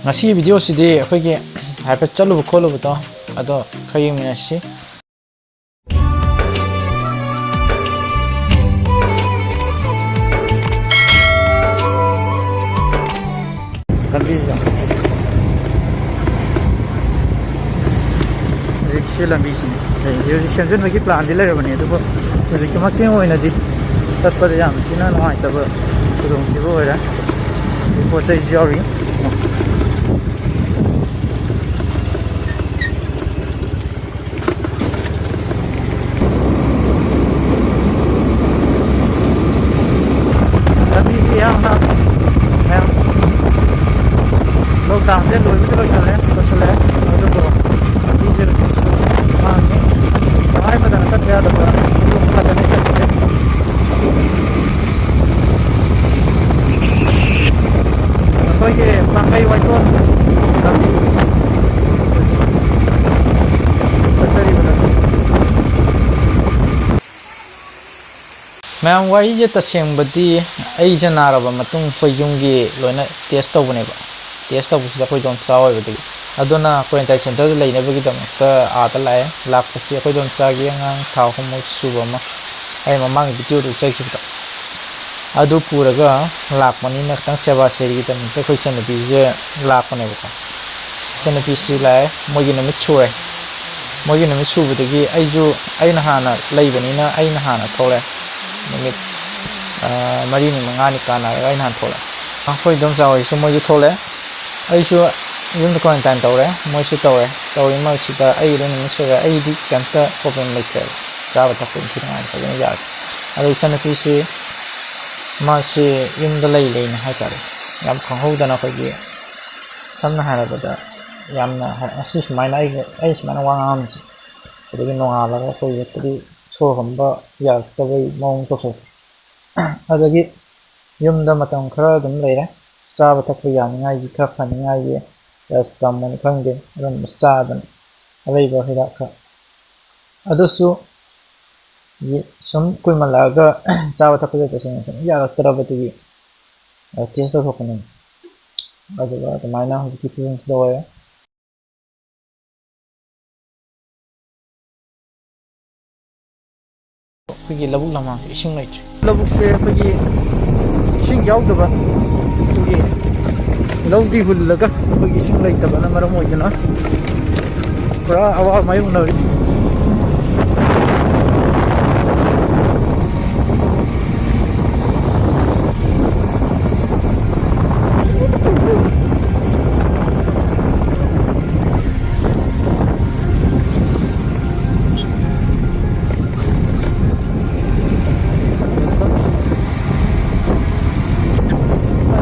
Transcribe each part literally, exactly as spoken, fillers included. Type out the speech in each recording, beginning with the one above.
ꯉꯁꯤꯒꯤ ꯚꯤꯗꯤꯑꯣꯁꯤꯗꯤ ꯑꯩꯈꯣꯏꯒꯤ ꯍꯥꯏꯐꯦꯠ ꯆꯠꯂꯨꯕ ꯈꯣꯠꯂꯨꯕꯗꯣ ꯑꯗꯣ ꯈꯔ ꯌꯦꯡꯃꯤꯟꯅꯁꯤ꯫ ꯂꯝꯕꯤꯁꯦ ꯌꯥꯝ ꯐꯖꯩ꯫ ꯍꯧꯖꯤꯛꯁꯦ ꯂꯝꯕꯤꯁꯤꯅꯤ꯫ ꯍꯌꯦꯡꯁꯦ ꯍꯧꯖꯤꯛ ꯁꯦꯝꯖꯤꯟꯕꯒꯤ ꯄ꯭ꯂꯥꯟꯗꯤ ꯂꯩꯔꯕꯅꯤ, ꯑꯗꯨꯕꯨ ꯍꯧꯖꯤꯛꯀꯤꯃꯛꯀꯤ ꯑꯣꯏꯅꯗꯤ ꯆꯠꯄꯗ ꯌꯥꯝ ꯊꯤꯅ ꯅꯨꯡꯉꯥꯏꯇꯕ ꯈꯨꯗꯣꯡꯊꯤꯕ ꯑꯣꯏꯔꯦ꯫ ꯑꯗꯩ ꯄꯣꯠ ꯆꯩꯁꯨ ꯌꯥꯎꯔꯤ꯫ ꯂꯝꯕꯤꯁꯤ ꯌꯥꯝꯅ ꯃꯌꯥꯝ ꯂꯣꯛꯗꯥꯎꯟꯁꯦ ꯂꯣꯏꯕꯗꯤ ꯂꯣꯏꯁꯜꯂꯦ, ꯂꯣꯏꯁꯜꯂꯦ꯫ ꯑꯗꯨꯕꯨ ꯂꯝꯕꯤꯁꯦ ꯍꯧꯖꯤꯛꯁꯨ ꯍꯥꯡꯉꯤ꯫ ꯇꯉꯥꯏ ꯐꯗꯅ ꯆꯠꯄ ꯌꯥꯗꯕ ꯈꯛꯇꯅꯤ ꯆꯠꯂꯤꯁꯦ꯫ ꯑꯩꯈꯣꯏꯒꯤ ꯄꯥꯡꯒꯩ ꯋꯥꯏꯊꯣꯟ ꯂꯝꯕꯤ ꯆꯠꯆꯔꯤꯕ ꯂꯝꯕꯤ꯫ ꯃꯌꯥꯝ, ꯋꯥꯔꯤꯁꯦ ꯇꯁꯦꯡꯕꯗꯤ ꯑꯩꯁꯦ ꯅꯥꯔꯕ ꯃꯇꯨꯡ ꯑꯩꯈꯣꯏ ꯌꯨꯝꯒꯤ ꯂꯣꯏꯅ ꯇꯦꯁ ꯇꯧꯕꯅꯦꯕ꯫ ꯇꯦꯁ ꯇꯧꯕꯁꯤꯗ ꯑꯩꯈꯣꯏ ꯏꯗꯣꯝꯆꯥ ꯑꯣꯏꯕꯗꯒꯤ, ꯑꯗꯨꯅ ꯀ꯭ꯋꯥꯔꯦꯟꯇꯥꯏꯟ ꯁꯦꯟꯇꯔꯗ ꯂꯩꯅꯕꯒꯤꯗꯃꯛꯇ ꯑꯥꯗ ꯂꯥꯛꯑꯦ꯫ ꯂꯥꯛꯄꯁꯤ ꯑꯩꯈꯣꯏ ꯏꯗꯣꯝꯆꯥꯒꯤ ꯑꯉꯥꯡ ꯊꯥ ꯑꯍꯨꯝꯃꯨꯛ ꯁꯨꯕ ꯑꯃ, ꯑꯩ ꯃꯃꯥꯡꯒꯤ ꯚꯤꯗꯤꯑꯣꯗ ꯎꯠꯆꯈꯤꯕꯗꯣ, ꯑꯗꯨ ꯄꯨꯔꯒ ꯂꯥꯛꯄꯅꯤꯅ ꯈꯤꯇꯪ ꯁꯦꯕꯥ ꯁꯦꯕꯤꯒꯤꯗꯃꯛꯇ ꯑꯩꯈꯣꯏ ꯏꯆꯟꯅꯨꯄꯤꯁꯦ ꯂꯥꯛꯄꯅꯦꯕꯀꯣ꯫ ꯏꯆꯟꯅꯨꯄꯤꯁꯤ ꯂꯥꯛꯑꯦ, ꯃꯣꯏꯒꯤ ꯅꯨꯃꯤꯠ ꯁꯨꯔꯦ꯫ ꯃꯣꯏꯒꯤ ꯅꯨꯃꯤꯠ ꯁꯨꯕꯗꯒꯤ ꯑꯩꯁꯨ, ꯑꯩꯅ ꯍꯥꯟꯅ ꯂꯩꯕꯅꯤꯅ ꯑꯩꯅ ꯍꯥꯟꯅ ꯊꯣꯛꯂꯛꯑꯦ꯫ ꯅꯨꯃꯤꯠ, ꯑ, ꯃꯔꯤꯅꯤ ꯃꯉꯥꯅꯤ ꯀꯥꯟꯅꯔꯒ ꯑꯩꯅ ꯍꯥꯟꯅ ꯊꯣꯛꯂꯛꯑꯦ꯫ ꯑꯩꯈꯣꯏ ꯏꯗꯣꯝꯆꯥ ꯍꯣꯏꯁꯨ ꯃꯣꯏꯁꯨ ꯊꯣꯛꯂꯛꯑꯦ꯫ ꯑꯩꯁꯨ ꯌꯨꯝꯗ ꯀ꯭ꯋꯥꯔꯦꯟꯇꯥꯏꯟ ꯇꯧꯔꯦ, ꯃꯣꯏꯁꯨ ꯇꯧꯔꯦ꯫ ꯇꯧꯔꯤ ꯃꯔꯛꯁꯤꯗ ꯑꯩꯒꯤ ꯂꯣꯏꯅ ꯅꯨꯃꯤꯠ ꯁꯨꯔꯦ꯫ ꯑꯩꯗꯤ ꯀꯩꯝꯇ ꯄ꯭ꯔꯣꯕ꯭ꯂꯦꯝ ꯂꯩꯇ꯭ꯔꯦꯕ꯫ ꯆꯥꯕ ꯊꯛꯄ ꯏꯟꯊꯤ ꯅꯨꯡꯉꯥꯏꯅ ꯐꯖꯅ ꯌꯥꯔꯦ꯫ ꯑꯗꯣ ꯏꯆꯟꯅꯨꯄꯤꯁꯤ, ꯃꯥꯁꯤ ꯌꯨꯝꯗ ꯂꯩ ꯂꯩꯅ ꯍꯥꯏꯇꯥꯔꯦ, ꯌꯥꯝ ꯈꯪꯍꯧꯗꯅ ꯑꯩꯈꯣꯏꯒꯤ ꯁꯝꯅ ꯍꯥꯏꯔꯕꯗ ꯌꯥꯝꯅ ꯍ-, ꯉꯁꯤ ꯁꯨꯃꯥꯏꯅ ꯑꯩꯒ, ꯑꯩ ꯁꯨꯃꯥꯏꯅ ꯋꯥ ꯉꯥꯡꯉꯝꯃꯤꯁꯦ, ꯑꯗꯒꯤ ꯅꯣꯡꯉꯥꯜꯂꯒ ꯑꯩꯈꯣꯏ ꯍꯦꯛꯇꯗꯤ ꯁꯣꯔ ꯍꯣꯟꯕ ꯌꯥꯔꯛꯇꯕꯩ ꯃꯑꯣꯡ ꯇꯧꯁꯜꯂꯛꯄ꯫ ꯑꯗꯒꯤ ꯌꯨꯝꯗ ꯃꯇꯝ ꯈꯔ ꯑꯗꯨꯝ ꯂꯩꯔꯦ, ꯆꯥꯕ ꯊꯛꯄ ꯌꯥꯅꯤꯡꯉꯥꯏꯒꯤ, ꯈꯔ ꯐꯅꯤꯡꯉꯥꯏꯒꯤ, ꯄꯦꯔꯥꯁꯤꯇꯥꯃꯣꯜꯅꯤ ꯈꯪꯗꯦ, ꯑꯗꯨꯝꯕ ꯆꯥꯗꯅ ꯑꯔꯩꯕ ꯍꯤꯗꯥꯛ ꯈꯔ꯫ ꯑꯗꯨꯁꯨ ꯌꯦ-, ꯁꯨꯝ ꯀꯨꯏꯃꯜꯂꯛꯑꯒ ꯆꯥꯕ ꯊꯛꯄꯁꯦ ꯇꯁꯦꯡꯅ ꯁꯨꯝ ꯌꯥꯔꯛꯇ꯭ꯔꯕꯗꯒꯤ, ꯑ, ꯇꯦꯁ ꯇꯧꯊꯣꯛꯄꯅꯤ꯫ ꯑꯗꯨꯒ ꯑꯗꯨꯃꯥꯏꯅ ꯍꯧꯖꯤꯛꯀꯤ ꯐꯤꯕꯝꯁꯤꯗ ꯑꯣꯏꯔꯦ꯫ ꯑꯩꯈꯣꯏꯒꯤ ꯂꯧꯕꯨꯛ ꯂꯝꯍꯥꯡꯁꯦ ꯏꯁꯤꯡ ꯂꯩꯇ꯭ꯔꯦ꯫ ꯂꯧꯕꯨꯛꯁꯦ ꯑꯩꯈꯣꯏꯒꯤ ꯏꯁꯤꯡ ꯌꯥꯎꯗꯕ, ꯑꯩꯈꯣꯏꯒꯤ ꯂꯧꯗꯤ ꯍꯨꯜꯂꯒ ꯑꯩꯈꯣꯏꯒꯤ ꯏꯁꯤꯡ ꯂꯩꯇꯕꯅ ꯃꯔꯝ ꯑꯣꯏꯗꯨꯅ ꯄꯨꯔꯥ ꯑꯋꯥꯕ ꯃꯥꯌꯣꯛꯅꯔꯤ꯫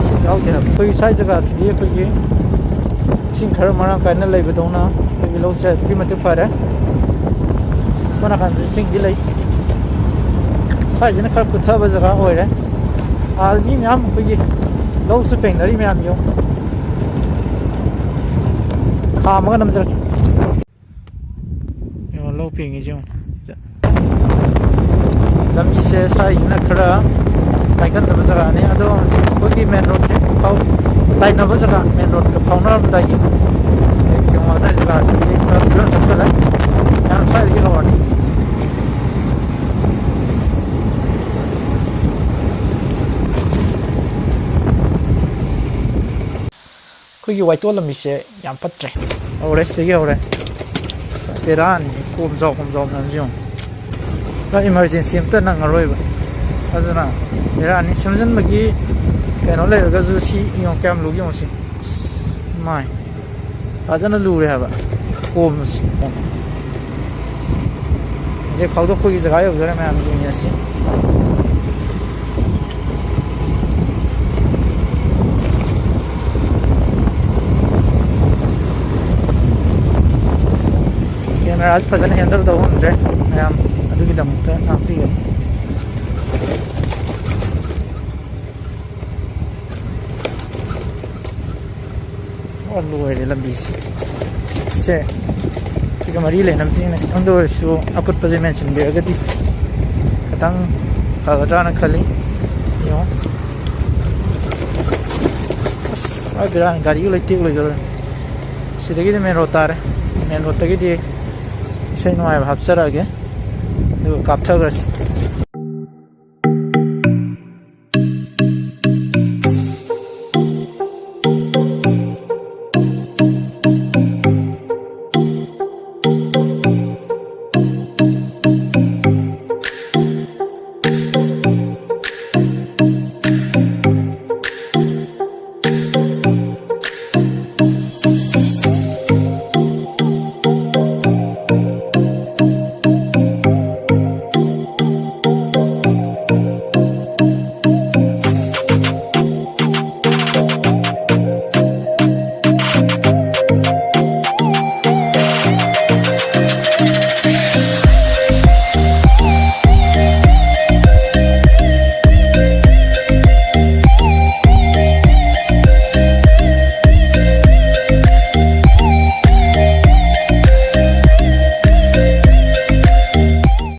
ꯏꯁꯤꯡ ꯌꯥꯎꯗꯦ ꯍꯥꯏꯕ꯫ ꯑꯩꯈꯣꯏꯒꯤ ꯁ꯭ꯋꯥꯏ ꯖꯒꯥꯁꯤꯗꯤ ꯑꯩꯈꯣꯏꯒꯤ ꯏꯁꯤꯡ ꯈꯔ ꯃꯔꯥꯡ ꯀꯥꯏꯅ ꯂꯩꯕꯗꯧꯅ ꯑꯩꯈꯣꯏꯒꯤ ꯂꯧꯁꯦ ꯑꯗꯨꯛꯀꯤ ꯃꯇꯤꯛ ꯐꯔꯦ꯫ ꯁꯣꯝ ꯅꯥꯀꯟꯗ ꯏꯁꯤꯡꯗꯤ ꯂꯩ꯫ ꯁ꯭ꯋꯥꯏꯁꯤꯅ ꯈꯔ ꯀꯨꯠꯊꯕ ꯖꯒꯥ ꯑꯣꯏꯔꯦ꯫ ꯑꯥ, ꯃꯤ ꯃꯌꯥꯝ ꯑꯩꯈꯣꯏꯒꯤ ꯂꯧꯁꯨ ꯄꯦꯡꯅꯔꯤ ꯃꯌꯥꯝ ꯌꯦꯡꯉꯨ꯫ ꯈꯥꯝꯃꯒ ꯅꯝꯖꯔꯛꯀꯦ꯫ ꯌꯦꯡꯉꯣ, ꯂꯧ ꯄꯦꯡꯉꯤꯁꯦ ꯌꯦꯡꯉꯣ꯫ ꯂꯝꯕꯤꯁꯦ ꯁ꯭ꯋꯥꯏꯁꯤꯅ ꯈꯔ ꯄꯥꯏꯒꯟꯗꯕ ꯖꯒꯥꯅꯤ, ꯑꯗꯣ ꯍꯧꯖꯤꯛ ꯑꯩꯈꯣꯏꯒꯤ ꯃꯦꯟ ꯔꯣꯗꯀꯤ ꯐꯥꯎ ꯇꯥꯏꯅꯕ ꯖꯒꯥ, ꯃꯦꯟ ꯔꯣꯗꯀ ꯐꯥꯎꯅꯔꯝꯗꯥꯏꯒꯤ ꯌꯦꯡꯉꯣ, ꯑꯗꯥꯏ ꯖꯒꯥꯁꯤꯗꯤ ꯈꯔ ꯐꯤꯕꯝ ꯁꯣꯛꯆꯜꯂꯦ꯫ ꯌꯥꯝ ꯁ꯭ꯋꯥꯏꯗꯒꯤ ꯍꯧꯔꯅꯤ꯫ ꯑꯩꯈꯣꯏꯒꯤ ꯋꯥꯏꯇꯣꯜ ꯂꯝꯕꯤꯁꯦ ꯌꯥꯝ ꯐꯠꯇ꯭ꯔꯦ꯫ ꯍꯧꯔꯦ, ꯁꯤꯗꯒꯤ ꯍꯧꯔꯦ꯫ ꯕꯦꯔꯥꯅꯤ, ꯀꯣꯝ ꯖꯥꯎ, ꯀꯣꯝ ꯖꯥꯎ ꯃꯌꯥꯝꯁꯦ ꯌꯦꯡꯉꯣ꯫ ꯄꯨꯔꯥ emergency ꯑꯝꯇ ꯅꯪꯉꯔꯣꯏꯕ꯫ ꯑꯗꯨꯅ ꯕꯦꯔꯥꯅꯤ꯫ ꯁꯦꯝꯖꯤꯟꯕꯒꯤ ꯀꯩꯅꯣ ꯂꯩꯔꯒꯁꯨ ꯁꯤ ꯌꯦꯡꯉꯣ, ꯀꯌꯥꯝ ꯂꯨꯒꯦ ꯌꯦꯡꯉꯣ ꯁꯤ꯫ ꯃꯥꯏ꯫ ꯐꯖꯅ ꯂꯨꯔꯦ ꯍꯥꯏꯕ ꯀꯣꯝꯕꯁꯤ꯫ ꯍꯧꯖꯤꯛ ꯐꯥꯎꯗꯣꯛꯄꯒꯤ ꯖꯒꯥ ꯌꯧꯗꯣꯔꯦ ꯃꯌꯥꯝ, ꯌꯦꯡꯃꯤꯟꯅꯁꯤ꯫ ꯀꯦꯃꯦꯔꯥꯁꯤ ꯐꯖꯅ handle ꯇꯧꯕ ꯉꯝꯗ꯭ꯔꯦ ꯃꯌꯥꯝ, ꯑꯗꯨꯒꯤꯗꯃꯛꯇ ꯉꯥꯛꯄꯤꯒꯅꯤ꯫ ꯑꯣ, ꯂꯣꯏꯔꯦ ꯂꯝꯕꯤꯁꯤ꯫ ꯁꯦ, ꯁꯤꯒ ꯃꯔꯤ ꯂꯩꯅꯕꯁꯤꯡꯅ ꯈꯤꯇꯪꯗ ꯑꯣꯏꯔꯁꯨ ꯑꯀꯨꯠꯄꯁꯦ ꯃꯦꯟꯁꯤꯟꯕꯤꯔꯒꯗꯤ ꯈꯤꯇꯪ ꯐꯒꯗ꯭ꯔꯥꯅ ꯈꯜꯂꯤ꯫ ꯌꯦꯡꯉꯣ꯫ ꯑꯁ, ꯄꯨꯔꯥ ꯕꯦꯔꯥꯅꯤ, ꯒꯥꯔꯤꯒ ꯂꯣꯏ ꯇꯦꯛ ꯂꯣꯏꯗꯧꯔꯦ꯫ ꯁꯤꯗꯒꯤꯗꯤ ꯃꯦꯟ ꯔꯣꯗ ꯇꯥꯔꯦ꯫ ꯃꯦꯟ ꯔꯣꯗꯇꯒꯤꯗꯤ ꯏꯁꯩ ꯅꯨꯡꯉꯥꯏꯕ ꯍꯥꯞꯆꯔꯛꯑꯒꯦ, ꯑꯗꯨꯒ ꯀꯥꯞꯊꯈ꯭ꯔꯁꯤ꯫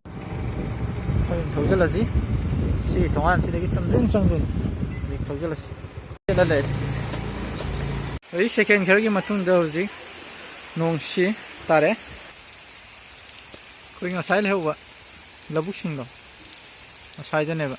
ꯑꯩꯈꯣꯏ ꯑꯗꯨꯝ ꯊꯧꯖꯤꯜꯂꯁꯤ꯫ ꯁꯤꯒꯤ ꯊꯣꯡꯒꯥꯟꯁꯤꯗꯒꯤ ꯆꯪꯁꯤꯟ ꯆꯪꯗꯣꯏꯅꯤ꯫ ꯍꯧꯖꯤꯛ ꯊꯧꯖꯤꯜꯂꯁꯤ꯫ ꯆꯦꯜꯂ ꯂꯩꯔꯦ꯫ ꯍꯧꯖꯤꯛ ꯁꯦꯀꯦꯟ ꯈꯔꯒꯤ ꯃꯇꯨꯡꯗ ꯍꯧꯖꯤꯛ ꯅꯣꯡꯁꯤ ꯇꯥꯔꯦ꯫ ꯑꯩꯈꯣꯏ ꯉꯁꯥꯏ ꯂꯩꯍꯧꯕ ꯂꯧꯕꯨꯛꯁꯤꯡꯗꯣ ꯉꯁꯥꯏꯗꯅꯦꯕ꯫